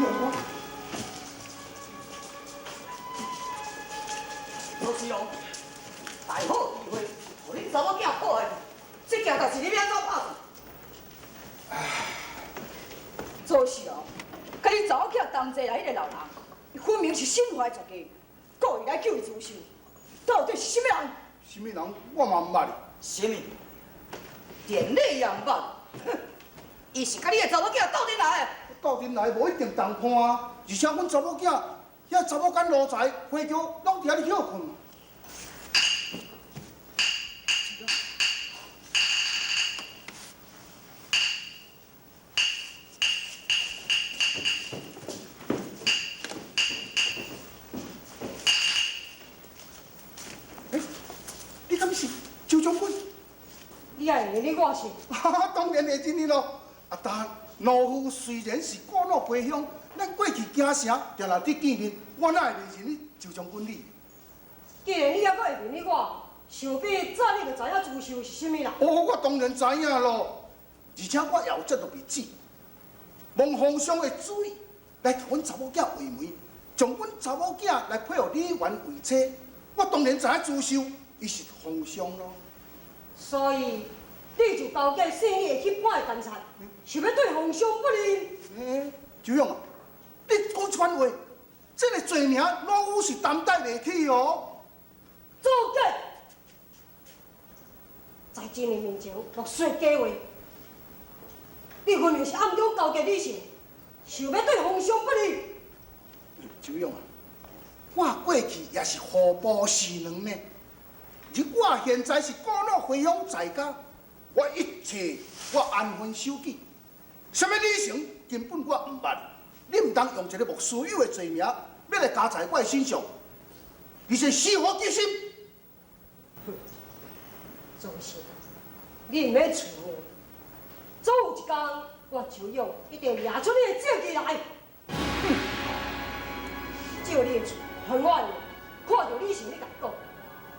勇哥。罗世龙，大好机会，予恁查某囝破坏去，这件代志你欲按怎拍算？周世龙，佮恁查某囝同齐来彼个老人，伊分明是心怀绝计，故意来救伊朱秀，到底是啥物人？啥物人我嘛毋捌。啥物？连你也毋捌？哼！伊是佮你的查某囝斗阵来的。斗阵来无一定同伴啊，而且阮查某囝遐查某囝奴才、花轿拢伫遐咧歇睏。欸，你敢是周将军？你也会认得我是？哈哈，当然会认得咯。啊，但农夫虽然是古老归乡，咱过去京城定定伫见面，我哪会袂认得周将军你？既然你犹阁会认得我，想必早你就知影朱秀是啥物人。哦，我当然知影咯，而且我也有接到密旨，蒙皇上的旨意来替阮查某囝为媒，将阮查某囝来配予李元为妻。我当然知影朱秀伊是皇上咯。所以你就勾结姓李的去半个监察，想欲对皇上不利。欸，周勇啊，你讲这款话，这个罪名老夫是担待袂起哦。作假，在真人面前莫说假话。你分明是暗中勾结李信，想欲对皇上不利。周勇啊，我过去也是户部侍郎呢，而我现在是古老回乡在家，我一切我安分守己，啥物李成根本我毋捌。你毋通用一个莫须有的罪名，欲来加在我的身上，你是死火记心。哼，周生，你毋免揣我，总有一天，我周勇一定掠出你的证据来。哼，照你的喙，还我的话，看著李成咧共讲，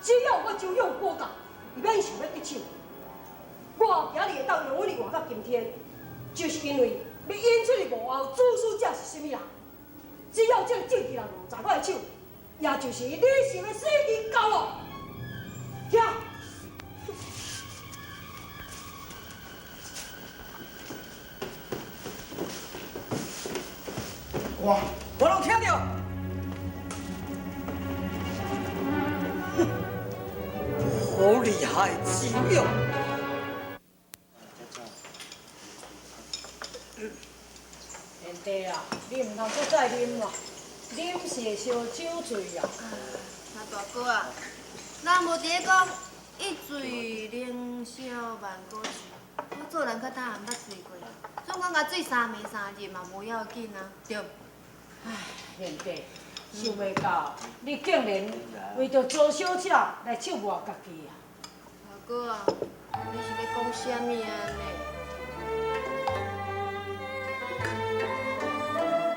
只要我周勇保驾，伊免想欲得手。我今日会当容忍你活到今天，就是因为欲引出你幕后主使者是啥物人。只要这个证据若落在我的手，也就是李成的死期到咯。听。我我拢听著。哼，好厉害，周勇！贤弟啊，你毋通阁再啉啦，啉是会烧酒醉啊。啊，大哥啊，人无伫咧讲一醉凌霄万古愁，我做人较早也毋捌醉过，总讲共醉三暝三日嘛无要紧啊，对无？唉，贤弟，想袂到你竟然为著周小姐来折磨家己啊！大哥啊，你是欲讲啥物啊呢？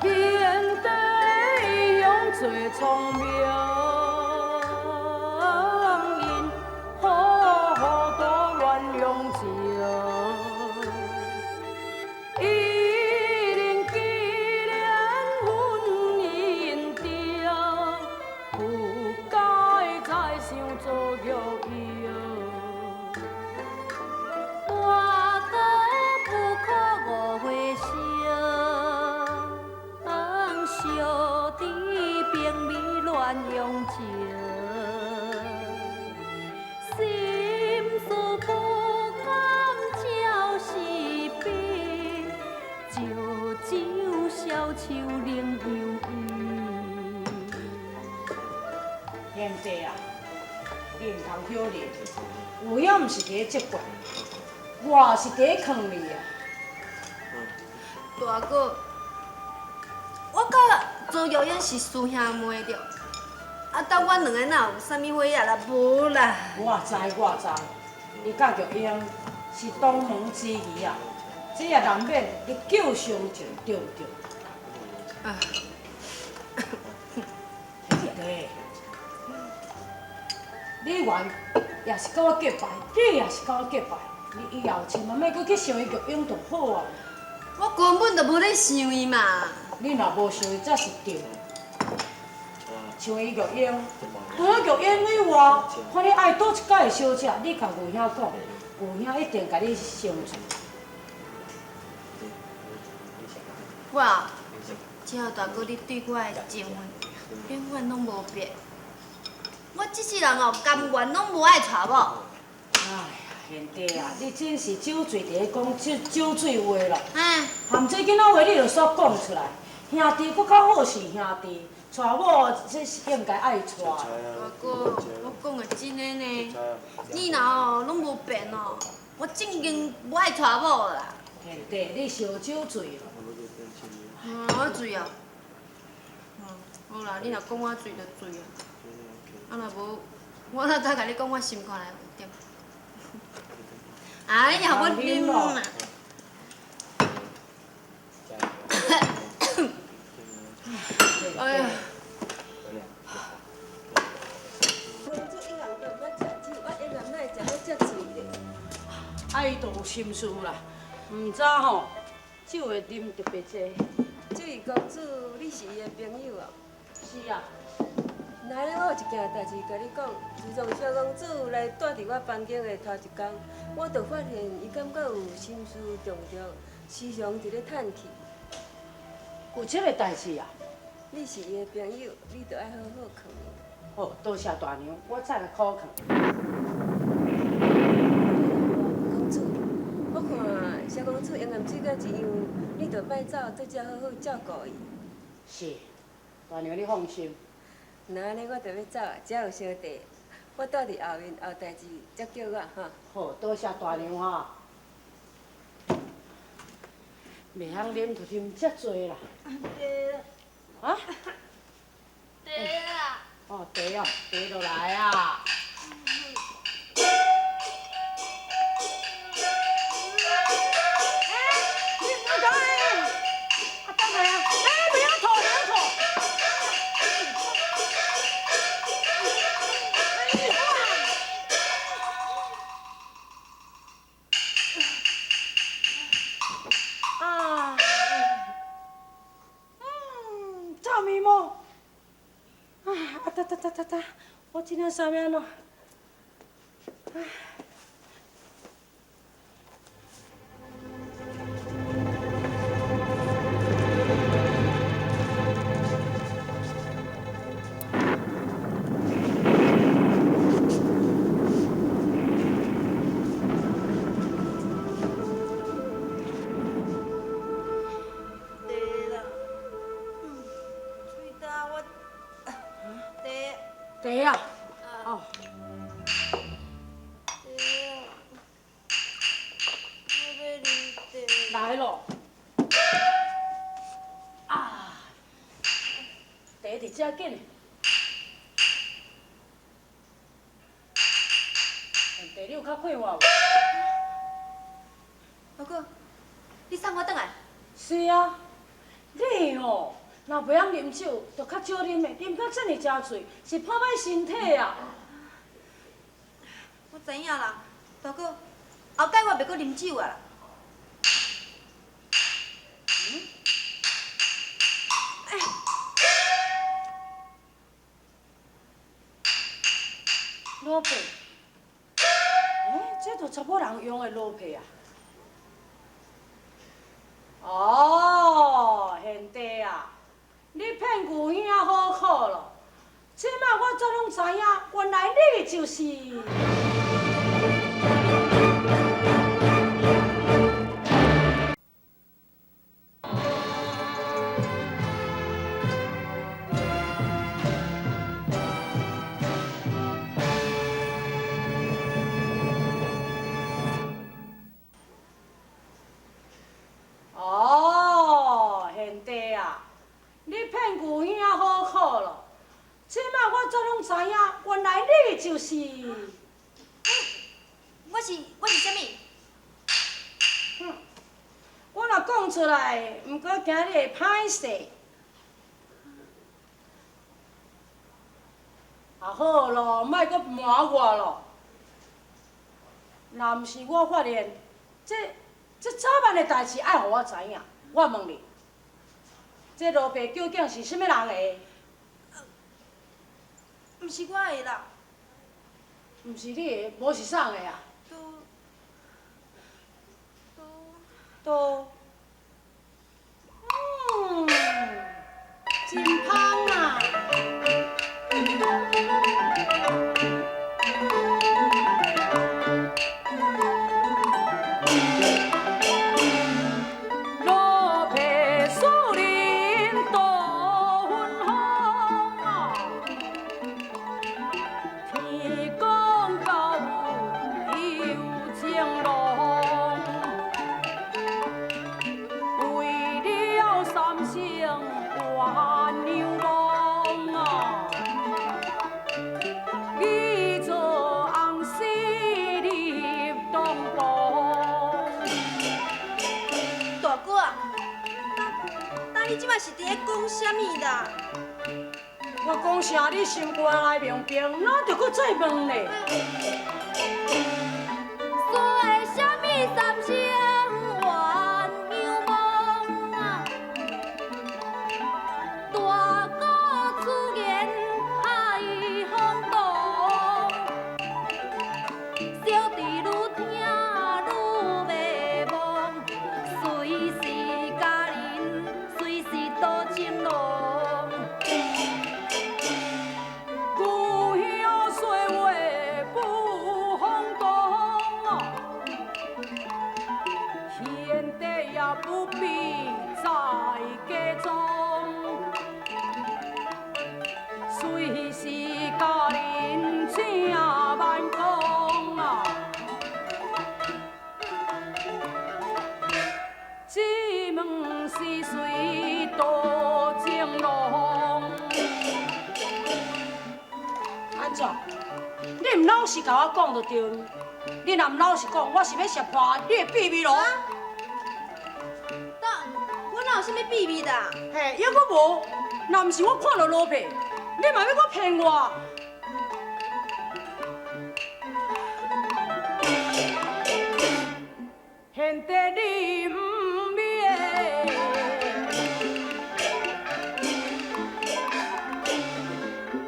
天地勇做聪明人，好好多乱用情。伊人既然婚姻定，不该再想做玉英。大哥不可误会相，小弟并未乱用情，心事不甘照是非，借酒消愁冷悠悠。贤弟啊，你毋通晓认，有影毋是伫咧责怪你，我是伫咧劝你啊。大哥，我佮周玉英是师兄妹著，啊，当阮两个哪有啥物火啊啦？无啦。我知，我知，你佮玉英是同门之谊啊，这也难免日久生情，对毋对？啊。贤弟，李元也是佮我结拜，你也是佮我结拜，你以后千万莫阁去想伊玉英就好啊。我根本就無咧想伊嘛。你若無想伊，才是對。像伊玉英，除了玉英以外，看你愛佗一家的小姐，你共牛兄講，牛兄一定共你相助。我只要大哥你對我的情分永遠攏無變，我這世人哦，甘願攏無愛娶某。哎呀，賢弟啊，你真是酒醉佇咧講酒酒醉話啦！含這囡仔話你就煞講出來，兄弟閣較好是兄弟，娶某這是應該愛娶。大哥，我講的真的呢，你若哦攏無變哦，我正經無愛娶某啦。賢弟，你燒酒醉咯。我醉啊！好啦，你若講我醉就醉啊，啊若無，我哪知共你講我心肝內有點。哎呀，我啉啦！哎呀！公主一向都毋捌食酒，我永远哪會食得遮醉咧？啊，伊就有心事啦，毋知吼，酒會啉特別濟。水公主，你是伊的朋友哦？是啊。那咧，我有一件代志共你講。自從小公主來住佇我房間的頭一工，我就發現伊感覺有心事重重，時常佇咧嘆氣。有這个代誌啊？你是伊的朋友，你著愛好好勸伊。好，多謝大娘，我再來考勸。公主，我看小公主永遠醉甲這樣，你著莫走，對遮好好照顧伊。是，大娘你放心。那按呢，我著欲走啊，遮有小弟，我蹛佇後面，有代誌才叫我哈。好，多謝大娘哈。袂曉啉就啉遮濟啦。茶。啊？茶啦。哦，茶哦，茶就來啊。我這領衫欲按怎？茶啊！哦。來咯！啊，茶佇遮緊。茶你有較快活無？大哥，你送我轉來？是啊，你吼。若袂曉啉酒，就較少啉的，啉到這爾誠醉，是破歹身體啊！我知影啦，大哥，後擺我袂閣啉酒啊。嗯？哎。老婆，欸，這就查某人用的老皮啊！哦，賢弟啊！你騙牛兄好苦咯，這擺我煞攏知影，原來你就是。哦，賢弟啊！你騙牛兄好苦咯，這擺我煞攏知影，原來你就是。我是啥物？哼，我若講出來，毋過驚你會歹勢。啊好咯，莫閣瞞我咯。若毋是我發現，這这早晚的代志爱予我知影。我问你，这罗伯究竟是啥物人的？毋是我的啦。毋是你的，无是啥的啊？都。嗯，真芳啊！落魄树林多芬芳啊，天公教有情郎，为了三生鸳鸯梦啊，你做红丝入东宫。大哥啊，当你这摆是伫咧讲啥物啦？我讲啥，你心肝内明白，哪著阁再问咧？说啥物三生鸳鸯梦啊？大哥此言太风动，小弟愈听愈迷茫，随是佳人，随是多情郎。故乡岁月不风动啊，贤弟也不必再假装，随是佳人请慢讲啊。这问是谁多情郎？安怎？你毋老实共我讲就对。你若毋老实讲，我是欲识破你的秘密咯。当，我哪有啥物秘密啦？嘿，犹阁无。若毋是我看著罗伯，你嘛欲阁骗我？贤弟你毋免，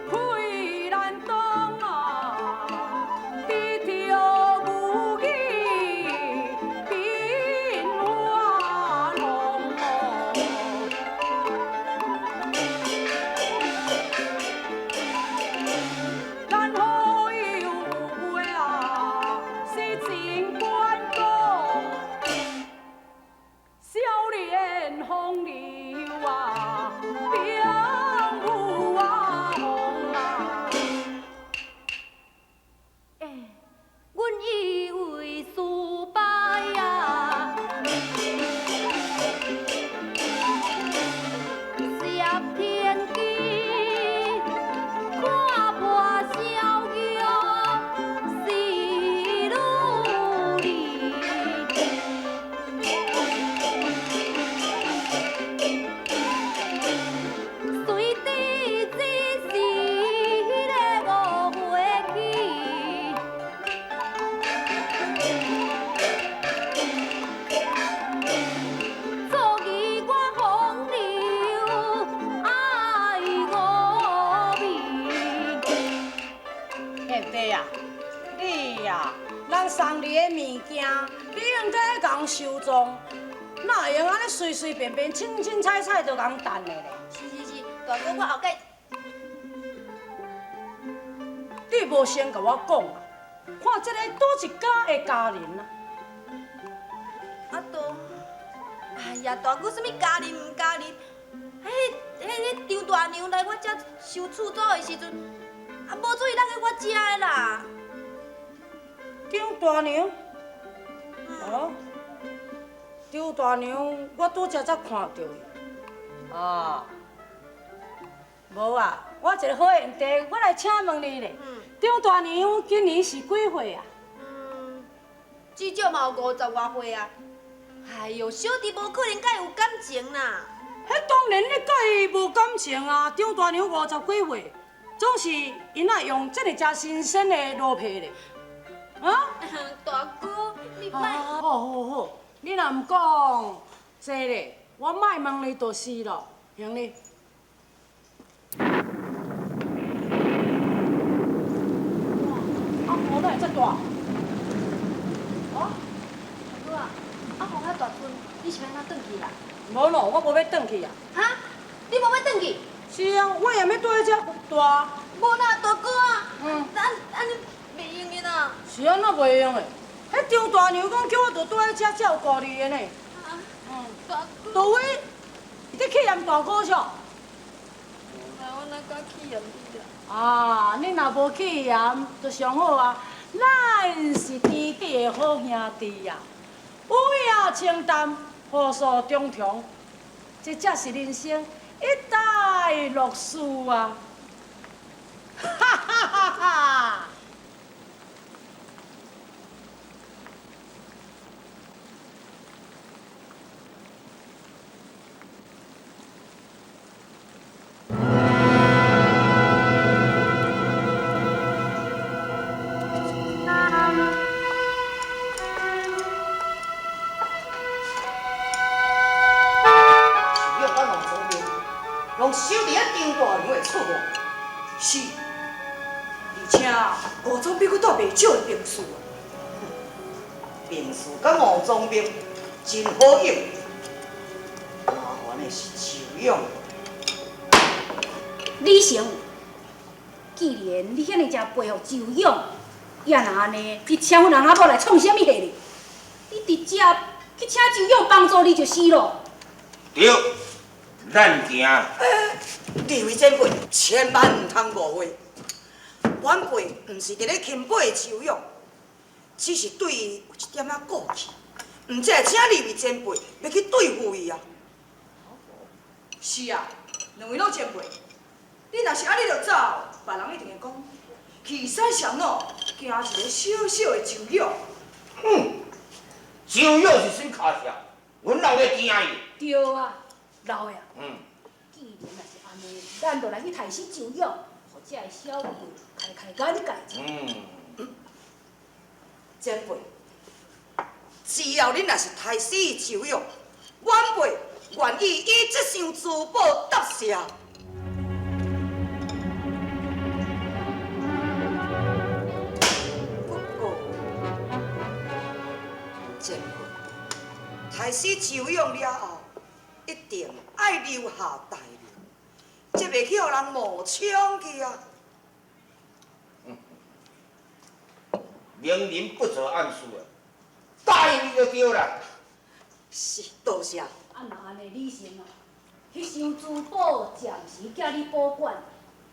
气难当啊，得着无语变化龙哦。咱好友话啊，是真关公，少年风流啊，兵有啊风啊。欸，阮以为失败啊，摄天机，看破逍遥是女儿。随知只是彼个误会去。所以我风流爱五味。贤弟啊，你呀，人送你的物件，你应该共收藏，哪会用按呢随随便便、清清彩彩就共掷的咧？是是是，大哥，我后盖。你无先共我讲啊，看这个佗一家的佳人啊？啊都，哎呀，大哥，啥物佳人毋佳人？彼、张大娘来我遮收厝租的时阵，啊，无注意落去我遮的啦。张大娘？哦，张大娘，我拄才才看著伊。啊，无啊，我一个好贤弟，我来请问你咧。张大娘今年是几岁啊？至少嘛有50外岁啊。哎哟，小弟无可能佮伊有感情啦。彼当然你佮伊无感情啊！张大娘50几岁，总是𪜶爱用这么诚新鲜的罗皮咧。啊？大哥，你莫。好好好，你若毋講，這咧，我莫問你就是咯，行咧。哇！阿婆哪會遮大？啊？大哥啊，阿婆遐大陣，你是欲按怎轉去啦？無咯，我無欲轉去啊。哈？你無欲轉去？是啊，我也欲蹛佇遮大。無啦，大哥啊。嗯。按呢袂用的啦。是按怎袂用的？彼張大娘講叫我著蹛佇遮才有顧慮的呢。啊。大哥。杜偉，你氣嫌大哥啥？無啦，我哪敢氣嫌你啦。啊，你若無氣嫌，就上好啊。咱是知己的好兄弟啊，有影清淡，互訴衷腸，這才是人生一大樂事啊！哈哈哈哈！攏守佇遐張大娘的厝外。是，而且吳總兵閣帶袂少的兵士啊。兵士佮吳總兵真好用，麻煩的是周勇。李成，既然你遐爾正佩服周勇，也若按呢，你請阮翁仔某來創啥物戲呢？你直接去請周勇幫助你就是咯。對，咱行。二位前輩，千萬毋通誤會，晚輩毋是佇咧輕薄周勇，只是對伊有一點仔顧忌，毋才會請二位前輩欲去對付伊啊。是啊，兩位老前輩，你若是按呢就走，別人一定會講，岐山上老，驚一個小小的周勇。哼，周勇是啥跤數？阮老咧驚伊。對啊，老爺。嗯。既然若是按呢，咱就來去刣死周勇，予這个小弟開開眼界者。嗯。前輩，只要恁若是刣死周勇，晚輩願意以這箱珠寶答謝。不過，前輩，刣死周勇了後，一定愛留下大名，這袂去予人冒充去啊！明人不做暗事啊，答應你就對啦。是，多謝。啊，若按呢，李成啊，彼箱珠寶暫時寄你保管，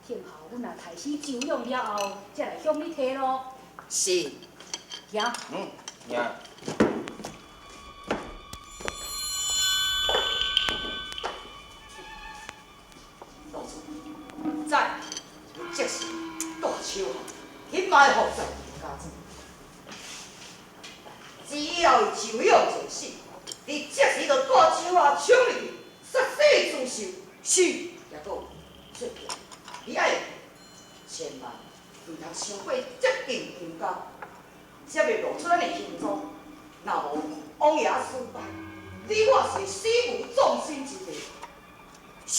聽候阮若刣死周勇了後，才來向你提咯。是。行。嗯，行。老祖，在。這是大手去埋伏在家中。只要伊周勇一死，你即時就帶手下衝入去，殺死朱秀。是。也閣最近，你愛千萬毋通傷過接近張家，才袂露出咱的行蹤。若無王爺失敗，你我是死無葬身之地。是。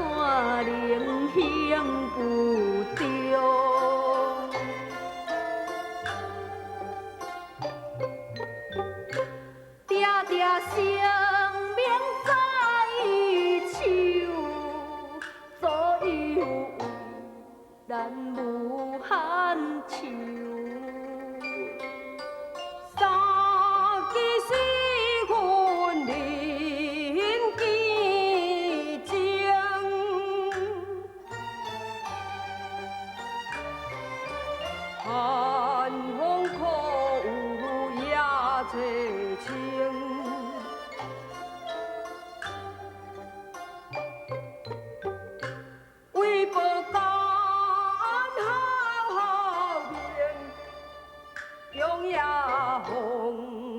能行不中？定定生命在手，左右为难无限手。三更时分人间情，寒风苦雨也凄清。为报甘好命，终夜丰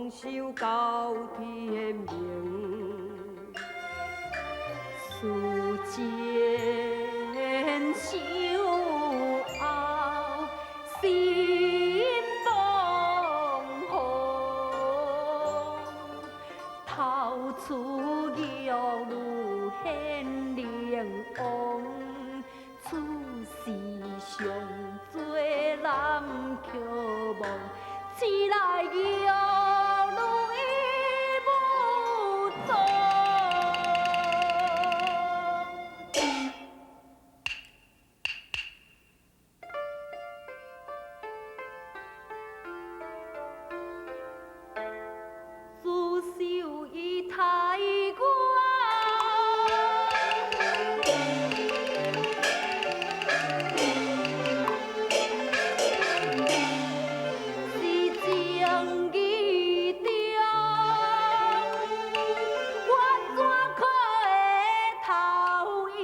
收到天明。思前想后，心彷徨，头出玉女显灵王，此时上最难渴望，起来玉女已无踪。自受伊待我，是情义重，我怎可会头晕？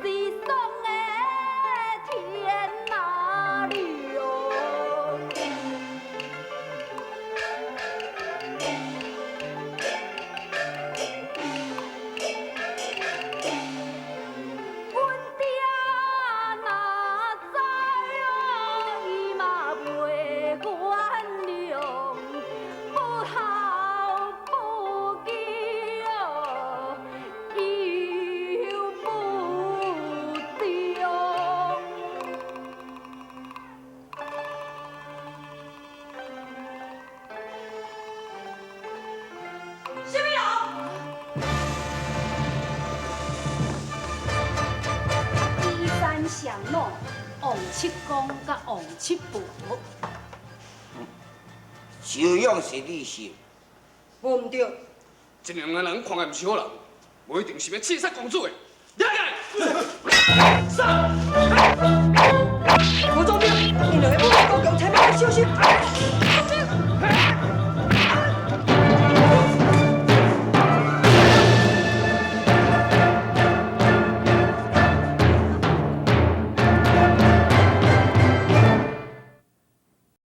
是爽的天哪凉。阮爹若知伊嘛袂原谅，不孝不义又不忠。什么人？依山上老王七公佮王七婆，周勇是你是？无毋对，这两个人看来毋是好人，无一定是欲刺杀公主的。抓起来！杀！吴总兵，𪜶两个武艺高强，千万要小心。